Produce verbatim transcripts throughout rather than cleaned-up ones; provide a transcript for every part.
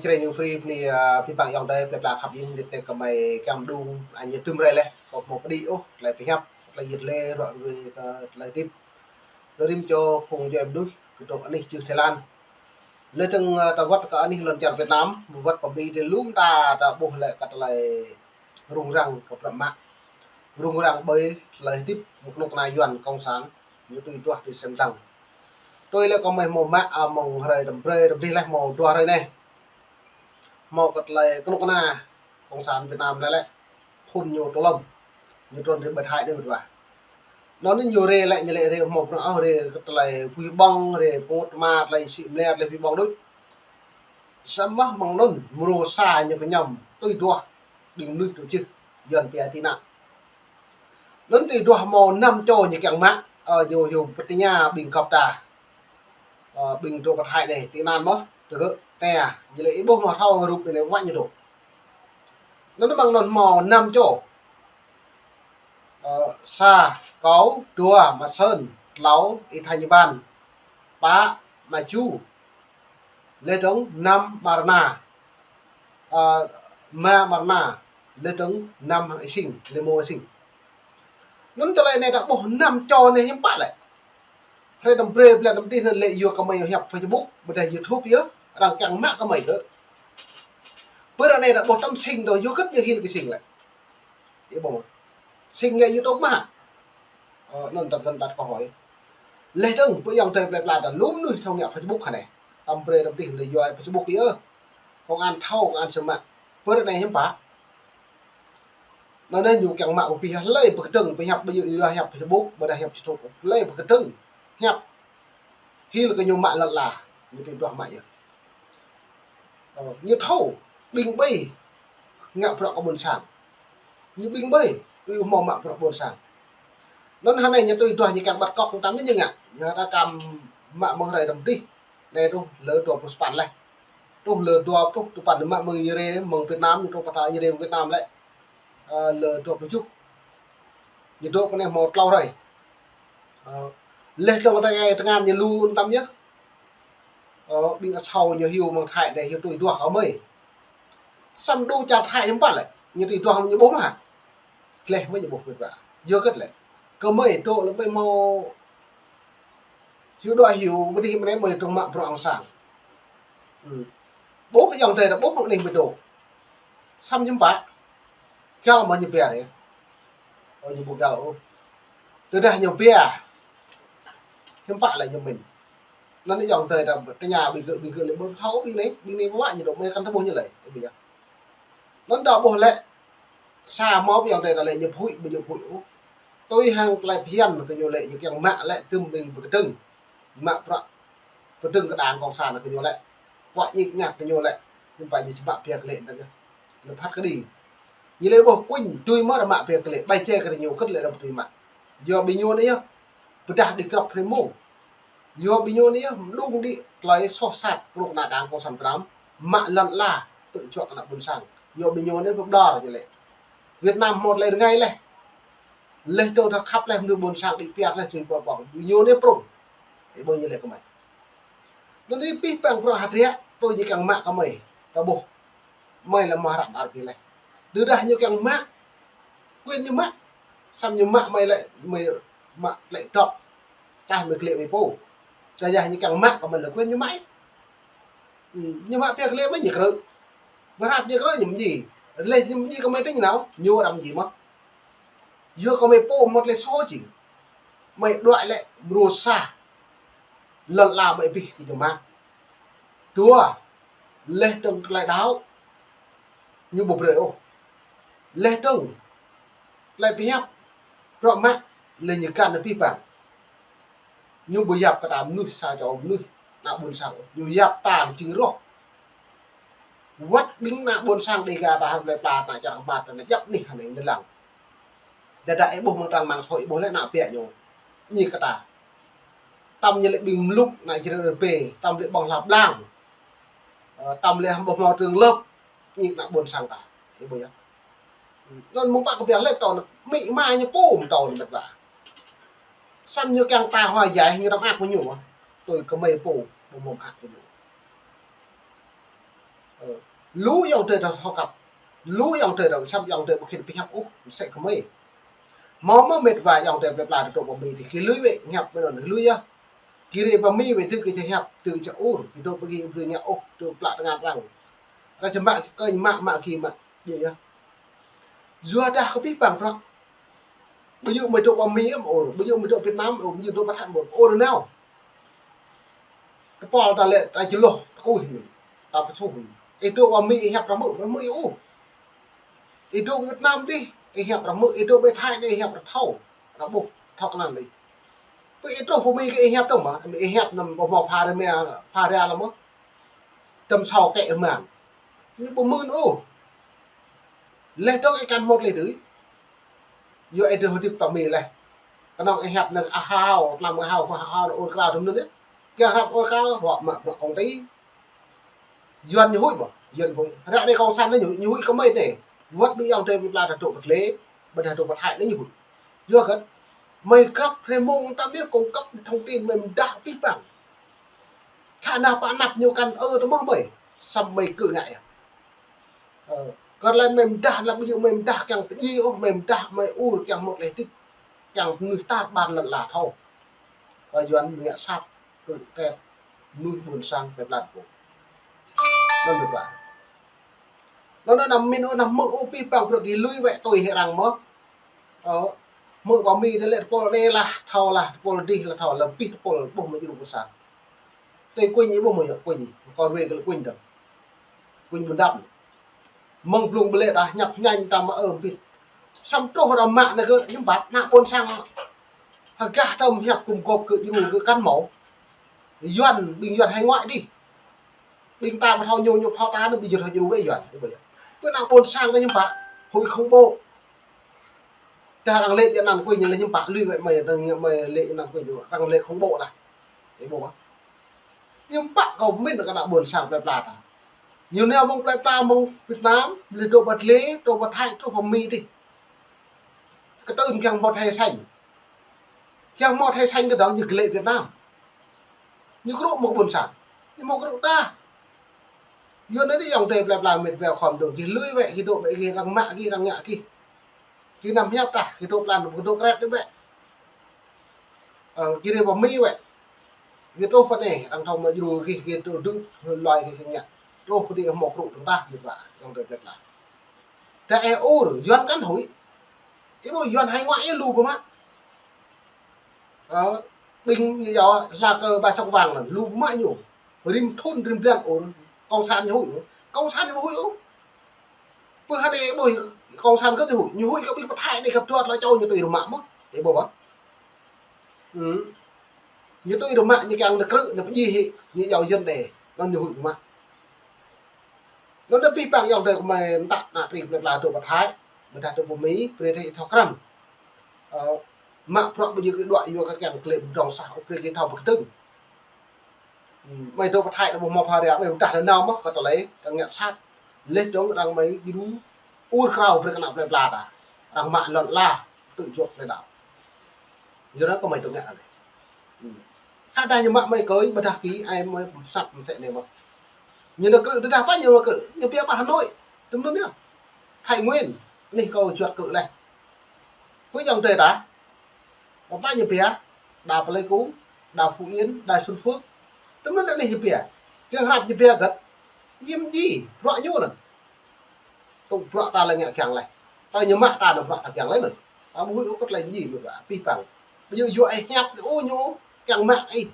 Jrai New Free bơni, ơ, abih bang ayŏng adơi plơi pla khăp ing, rĭm anai kơmơi kiăng mơđung, ơ, ñu tŭm rai laih, kâo ƀu mơ̆ pơđĭ ôh, tơlơi pơhiăp, tơlơi yit lĕ, rŏ ruai kơ tơlơi hơdip. Lơ̆m rĭm čô phung djuai mơnuih, kơ dŏ anih čư̆ Thái Lan. Lĕ tơ̆ng, ơ, ta wơ̆t kơ anih lŏn čar Việt Nam, wơ̆t pơ Mi dih lŏm ta, ta ƀuh lĕ kơ tơlơi rŭng răng kơ bruă mă. Rŭng răng ƀơi tơlơi hơdip kơnuk kơna Yuan Cộng sản, ñu tui duah tui sem lăng. Tui lĕ kơmơi hmâo mă, ơ, mơ̆ng hrơi tơm brơi, tơm dih laih hmâo dua hrơi anai. Hmâo kơ tơlơi kơnuk kơna Cộng sản Việt Nam anai lĕ, phun ñu tơlŏm. Ñu trŭn rai ƀơi Thái anai mơ̆n wa. Anŭn ñu rai lĕ, ñu lĕ rai hmâo bruă ôh, rai kơ tơlơi wih ƀơ̆ng, rai pơngot tơma, tơlơi sĭ mlĕ, tơlơi wih ƀơ̆ng đôč. Samơ̆ mơ̆ng anŭn, mrô sa ñu kơñăm, tui duah, ƀing mơnuih dŏ čư̆, Yuan pia tị nạn. Anŭn tui duah hmâo năm čô ñu kiăng mă, ơ, ñu, ñu pơtơña ƀing gŏp ta. Ơ, ƀing dŏ pơ Thái anai, tị nạn mơ̆n, tơgơ̆, tơña, ñu lĕ ih ƀuh mơ̆ thâo rup anai wă ñu dŏ. Anŭn mơ̆ng anŭn hmâo năm čô. Ơ, sa, kâo, dua, Mă Sơn, tlâo, Y Thanh Nhị Ban, pă, Mă Chu, lĕ dơ̆ng năm Mă Rơna. Ơ, Mă, Mă Rơna, lĕ dơ̆ng năm hăng Y Sing, lĕ mơ̆ Y Sing. Anŭn tơlơi anai ta ƀuh năm čô anai hiư̆m pă lĕ. Hrơi tơm brơi, ƀlĕ tơm dih anŭn lĕ yua kơmơi hiăp Facebook, ƀôdah YouTube yơh, arăng kiăng mă kơmơi kơ. Pơ anai ta ƀuh tơm Sing dŏ, yua hơget ñu hil kơ Sing lĕ. Ih ƀuh mơ̆. Sing ngă YouTube mă. Ơ, anŭn ta găn ƀat kơ hơi. Lĕ dơ̆ng, pơ ayŏng adơi plơi pla ta lŏm mơnuih thâo ngă Facebook hă anai. Tơm brơi tơm dih lĕ yua Facebook yơh. Công an thâo, công an sơmă. Pơ anai hiư̆m pă. Anŭn anai ñu kiăng mă pơpih hlơi pơkơdơ̆ng, pơhiăp ƀu djơ̆ yua hiăp Facebook, ƀôdah hiăp YouTube. Hlơi pơkơdơ̆ng. Hiăp. Hil kơ ñu mă lŏn ala. Ñu tui duah mă yơh. Ơ, ñu thâo, ƀing ƀai ngă bruă kơ ƀôn sang. Ñu ƀing ƀai, ƀu hmâo mă bruă ƀôn sang. Anŭn hơnai ñu tui duah ñu kiăng bắt cóc tăm ñu ngă. Ñu ta kăm mă mơ̆ng hrơi tơm dih. Anai truh lơ dua pluh sapăn laih. Truh lơ dua pluh sapăn mă mơ̆ng Yêrê, mơ̆ng Việt Nam, ñu truh pơtao Yêrê Việt Nam lĕ. Ơ, lơ dua pluh tơjuh. Ñu dŏ pơ anai hmâo tlâo hrơi. Ơ, lĕ dơ̆ng ta ngai tơngan ñu lu tăm yơh. Ơ, ƀing asâo ñu hyu mơ̆ng Thái anai hyu tui duah kơmơi. Samơ̆ dŏ čar Thái hiư̆m pă lĕ, ñu tui duah ñu ƀuh mơ̆ hă. Gleh mơ̆ ñu ƀuh mơ̆ wa. Yua hơget lĕ. Kơmơi dŏ lĕ ƀai hmâo hyu dŏ hyu, ƀu dih mơ̆ anai mơi dŏ mă bruă Aung San. Hm. Ƀuh ayŏng adơi ta ƀuh mơ̆ng anai mơi dŏ. Samơ̆ hiư̆m pă. Găl mơ̆ ñu bia rai. Ơ, ñu ƀu găl ôh. Tơdah ñu bia. Hiư̆m pă lĕ ñu mĭn. Anŭn ayŏng adơi ta tơña ƀing gơ̆, ƀing gơ̆ lĕ ƀu thâo ƀing anai, ƀing anai wă ñu dŏ mơi kăn tơƀuh ñu lĕ. Ih ƀuh yơh. Anŭn ta ƀuh lĕ, sa hmâo ayŏng adơi ta lĕ ñu pơhuĭ, ƀu ñu pơhuĭ ôh. Tui hăng tơlơi phiăn kơ ñu lĕ, ñu kiăng mă lĕ tơm ƀing pơkơdơ̆ng. Mă bruă pơkơdơ̆ng kơ đảng cộng sản kơ ñu lĕ. Puă ñik ñak kơ ñu lĕ. Hiư̆m pă ñu či mă bia kơ lĕ anŭn yơh. Ñu phat kơđi. Ñu lĕ ƀuh kuñ, tui mơ̆ ră mă bia kơ lĕ. Ƀai čê kơ ñu kơ̆t lĕ ră tui mă. Yua ƀing ñu anai yơh. Pơdah đĭ krăp hrơi mông. Yua ƀing ñu anai yơh, mơđung đĭ tơlơi soh sat, kơnuk kơna đảng cộng sản Việt Nam, mă lŏn ala, tŭ juă kơ ană ƀôn sang. Yua ƀing ñu anai pơƀlŏr ñu lĕ. Việt Nam hmâo tơlơi rơngai laih. Laih dơ̆ng ta khăp laih mơnuih ƀôn sang đĭ piar laih čơi pơ ƀơ̆ng. Ƀing ñu anai prŏng. Ih ƀuh ñu lĕ kơmơi. Anŭn anai pih păng bruă hơdră, tui ñu kiăng mă kơmơi. Ta ƀuh. Mơi lĕ mơ̆ hră ƀar pih laih. Tơdah ñu kiăng mă. Quyền ñu mă. Samơ̆ ñu mă mơi lĕ, mơi mă lĕ dŏp. Tah mơi kơlĕ mơi pô. Tơdah ñu kiăng mă kơ mơi lĕ quyền ñu mă. Hm, ñu mă bia kơlĕ mơi ñu krư̆. Bơrap ñu krư̆ ñu mơñi. Lĕ ñu mơñi kơ mơi tơña nao, ñu răm mơñi mơ̆. Yua kơ mơi pô mơ̆ tơlơi soh jing. Mơi đuaĭ lĕ mrô sa. Lŏn ala mơi abih kơ ñu mă. Dua, laih dơ̆ng tơlơi đaŏ. Ñu ƀu brơi ôh. Laih dơ̆ng tơlơi pơhiăp. Bruă mă, laih ñu găn abih bang. Ñu ƀu yap kơ ta mơnuih sa čô mơnuih, ană ƀôn sang. Ñu yap ta lĕ jing roh. Wơ̆t ƀing ană ƀôn sang Dêga ta hăng plơi pla ta čar kơmat ta anai djăp anih hăng anai ñu lăng. Đơđa ih ƀuh mơ̆ng trang mạng xã hội ih ƀuh lĕ ană bă ñu. Ñik kơ ta. Tăm ñu lĕ ƀing mlŭk ană Jrai rơbê, tăm lĕ ƀơ̆ng hla blang. Ơ, tăm lĕ hăng ƀuh hmâo trường lớp, ñik ană ƀôn sang ta. Ih ƀuh yơh. Anŭn mơ̆ng pă kơ bia lĕ tơl, amĭ ama ñu pô mơ̆ tơl mĕt wa. Samơ̆ ñu kiăng ta hua yaih ñu răm mơak kơ ñu. Tui kơmơi pô, ƀu mơak kơ ñu. Ơ, Lu ayŏng adơi ta thâo kăp. Lu ayŏng adơi ta, sĭt ayŏng adơi ƀu khĭn pơhiăp ôh, mơsĕ kơ mơi. Hmâo mơ̆ met wa ayŏng adơi plơi pla ta dŏ pơ Mi dih, gih lui wĕ hiăp mơ̆n anŭn, lui yơh. Gih rai pơ Mi wĕ, tơ gih či hiăp, tơ gih či ur, gih dŏ ƀu gih ƀu ngă ôh, dŏ plă tơngan arăng. Arăng či mă kơ mă, mă gih mă, djơ̆ yơh. Yua dah kơ abih bang bruă. Ƀu djơ̆ mơi dŏ pơ Mi mơ̆ ur, ƀu djơ̆ mơi dŏ Việt Nam mơ̆ ur, ƀu djơ̆ dŏ pơ Thái mơ̆ ur, ur nao. Tơpul ta lĕ ta čơlŏh, ta kuih, ta pơsuh. Ih dŏ pơ Mi ih hiăp arăng hmư̆, arăng hmư̆ ih ôh. Ih dŏ pơ Việt Nam dih, ih hiăp arăng hmư̆, ih dŏ pơ Thái dih ih hiăp arăng thâo. Arăng ƀuh, thâo kơnăn ih. Pơ ih truh pơ Mi kơ ih hiăp tơm mơ̆, ih hiăp anăm ƀu hmâo pha rai mia, pha rai lăm mơ̆. Tơm sâo kĕ rơmang. Ñu ƀu mưn ôh. Laih dơ̆ng ih kăn hmâo tơlơi dưi. Yua ih dŏ hơdip pơ Mi laih. Kơnơ̆ng ih hiăp anŭn ah hao, tlam ah hao, ah hao, ur krao tơm anŭn yơh. Kiăng hrăp ur krao, ruă mă bruă công ty. Yuan ñu huĭ mơ̆, Yuan huĭ. Ră anai cộng sản anai ñu, ñu huĭ kơ mơi anai. Wơ̆t ƀing ayŏng adơi plơi pla ta dŏ pơ Tlê, ƀôdah dŏ pơ Thái anai ñu huĭ. Yua kơ mơi krăp hrơi mông ta ƀiă cung cấp thông tin mơi mơdah abih bang. Khă nah pơ anăp ñu kăn ơ tơmơ̆ mơi, samơ̆ mơi kơ ngă yơh. Ơ, kơ lĕ mơi mơdah, lĕ ƀu djơ̆ mơi mơdah kiăng tơjĭ ôh, mơi mơdah mơi ur kiăng hmâo tơlơi hơdip, kiăng mơnuih tar ƀar lŏn ala thâo. Ơ, Yuan ngă sat, kơ tĕt, mơnuih ƀôn sang plơi pla pô. Anŭn mơ̆n ƀă. Anŭn anăm mĭn ôh, anăm hmư̆ ôh, abih bang bruă gih lui wĕ tui hĭ arăng mơ̆. Ơ, hmư̆ pơ Mi dih lĕ tơpul anai lah thâo lah, tơpul dih lah thâo, lĕ abih tơpul ƀuh mơ̆ djru pơsat. Tui kuñ ih ƀuh mơ̆ yơh, kuñ, kơ ruai kơ lĕ kuñ dơ̆ng. Kuñ ƀu djơ̆. Mơ̆ng blung ƀlĕ dah ñăp ñañ ta mă ơ bit. Samơ̆ truh arăng mă anai kơ hiư̆m pă, ană ƀôn sang. Hơgah tơm hiăp gum gôp kơ djru kơ kăn hmâo. Yuan, ƀing Yuan hải ngoại dih. Ƀing ta ƀu thâo ñu, ñu ƀu thâo ta, anŭn ƀing Yuan thâo djru wĕ Yuan. Ih ƀuh yơh. Kơ ană ƀôn sang ta hiư̆m pă, huĭ khủng bố. Tơdah arăng lĕ jơnăn kuñ ñu lĕ hiư̆m pă, lui wĕ mơi, arăng mơi lĕ jơnăn kuñ ñu, arăng lĕ khủng bố lah. Ih ƀuh ƀă. Hiư̆m pă kâo mĭn kơ ană ƀôn sang plơi pla ta. Ñu nao mơ̆ng plơi pla mơ̆ng Việt Nam, lĕ dŏ pơ Tlê, dŏ pơ Thái, dŏ pơ Mi dih. Kơtưn kiăng hmâo thẻ xanh. Kiăng hmâo thẻ xanh kơdŏng ñu glĕ Việt Nam. Ñu krŭ mơ̆ kơ ƀôn sang. Ñu hmâo krŭ ta. Yua anŭn dih ayŏng adơi plơi pla met wa khŏm dơ̆ng, gih lui wĕ, gih dŏ ƀĕ gih, arăng mă gih, arăng ngă gih. Gih anăm hiăp tah, gih dŏ plan, gih dŏ kret dih ƀĕ. Ơ, gih rai pơ Mi wĕ. Gih truh pơ anai, arăng thâo mă djru gih, gih dŏ dŭ, lui gih, gih ngă. Truh pơ dih hmâo krŭ dơ̆ng tah, met wa, ayŏng adơi plơi pla. Tơ ih ur, Yuan kăn huĭ. Ih ƀuh Yuan hải ngoại ih lu pơmă. Ơ, ƀing ñu yua hla kơ ba sŏk wang anŭn, lu pơmă ñu. Rĭm thŭn, rĭm blan ur, cộng sản ñu huĭ. Cộng sản ñu ƀu huĭ ôh. Pơ hơnai ih ƀuh cộng sản kơ ñu huĭ, ñu huĭ kơ ƀing pơ Thái anai găp dua tơlơi čô ñu tui rơmă mơ̆. Ih ƀuh ƀă. Ư. Ñu tui rơmă ñu kiăng nao krư̆, nao pơjing hĭ, ñu yua Yuan đe. Anŭn ñu huĭ pơmă. Anŭn dih abih bang ayŏng adơi kơ mơi mơtă ană tring plơi pla dŏ pơ Thái, ƀôdah dŏ pơ Mi, brơi ih thâo krăn. Ơ, mă bruă ƀu djơ̆ kơ đuaĭ yua kơ kiăng glĕ pơdrŏng sah, ôh brơi gih thâo pơkơdơ̆ng. Ư, mơi dŏ pơ Thái anŭn ƀu hmâo pha rai, mơi ƀôdah lĕ nao mơ̆ kơ tơlơi, kơ ngă sat. Laih dơ̆ng arăng mơi djru ur krao brơi kơ ană plơi pla ta. Arăng mă lŏn ala, tŭ juăt plơi đaŏ. Yua anŭn kơ mơi dŏ ngă anai. Ư. Khă dah ñu mă mơi kơnh, ƀôdah gih, ai mơi sat mơsĕ anai mơ̆. Ñu nao krư̆, tơdah pă ñu nao krư̆, ñu pia pơ Hà Nội. Tơm anŭn yơh. Thái Nguyên, anih kâo juăt krư̆ laih. Pơ ayŏng adơi ta. Pơ pă ñu pia, đa Pleiku, đa Phú Yên, đa Xuân Phước. Tơm anŭn anih ñu pia. Kiăng hrăp ñu pia gơ̆t. Ñu ƀu djơ̆, bruă ñu anŭn. Tŭ bruă ta lĕ ngă kiăng laih. Tơl ñu mă ta anŭn bruă ta kiăng laih anŭn. Ta ƀu huĭ ôh kơ tơlơi ñu mă bruă abih bang. Ƀu djơ̆ yua ih hiăp ôh ñu kiăng mă ih.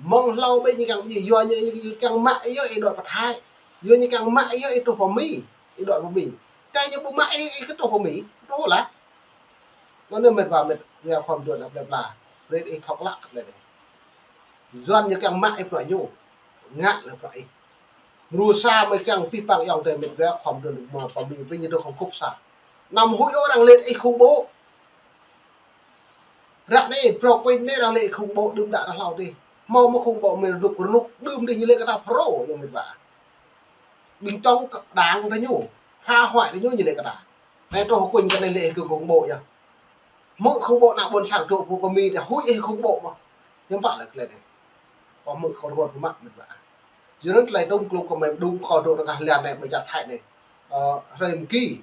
Mơ̆ng hlâo ƀĕ ñu kiăng ih, yua ñu kiăng mă ih yơh ih dŏ pơ Thái. Yua ñu kiăng mă ih yơh ih truh pơ Mi. Ih dŏ pơ Mi. Tơl ñu ƀu mă ih, ih kơ truh pơ Mi. Truh lah. Anŭn met wa met wa khŏm dŏ ană plơi pla. Brơi ih thâo klă kơ tơlơi anai. Yuan ñu kiăng mă ih bruă ñu. Ngă lĕ bruă ih. Mrô sa mơi kiăng abih bang ayŏng adơi met wa khŏm dŏ mơ̆ pơ Mi, ƀing ñu dŏ khŏm kŭk sa. Anăm huĭ ôh arăng lĕ ih khủng bố. Ră anai, bruă kuñ anai arăng lĕ ih khủng bố đưm đă ră hlâo dih. Hmâo mơ̆ khủng bố mơi rơnŭk rơnŭk đưm dih ñu lĕ kơ ta pro ayŏng met wa. Ƀing chống đảng ta ñu, phá hoại ta ñu ñu lĕ kơ ta. Anai truh kuñ kơ anai lĕ ih kơ khủng bố yơh. Hmư̆ khủng bố ană ƀôn sang dŏ pơ Mi dih huĭ ih khủng bố mơ̆. Hiư̆m pă lĕ kơ lĕ anai. Kơ hmư̆ kơ ruăt mă met wa. Yua anŭn tơlơi tơ̆ng klŭng kơ mơi đŭng kơ dŏ rơkah lan anai ƀơi čar Thái anai. Ơ, hrơi mơki,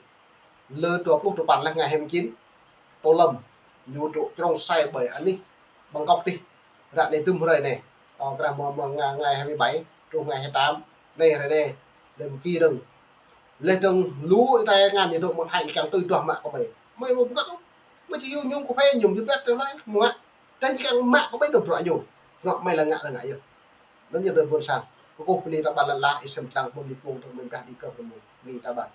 lơ dua pluh duapăn laih, ngày hai mươi chín, Tô Lâm, ñu dŏ črông sai ƀơi anih Bangkok tih. Ră anai dŭm hrơi anai. Ơ, kơ ră mơ̆, mơ̆ ngày, ngày hai mươi bảy, truh ngày hai mươi tám, anai hrơi anai, hrơi mơki dơ̆ng. Laih dơ̆ng lu Êđai ngăn ñu dŏ mơ̆ng Thái kiăng tui duah mă kơ mơi. Mơi ƀu pơkŏn ôh. Mơi či hyu ñu kơ phê ñu ƀu pĕt tơlơi mơ̆ ngă. Tơdah ñu kiăng mă kơ mơi dŏ bruă ñu. Bruă mơi lĕ ngă, lĕ ngă yơh. Anŭn yơh tơlơi ƀôn sang. Kơkuh bơni ta ƀan lăn la, ih sem čang ƀơ̆ng ni pơ̆ng tơ̆ng mơi dah đi krăp rơmô. Bơni ta ƀan.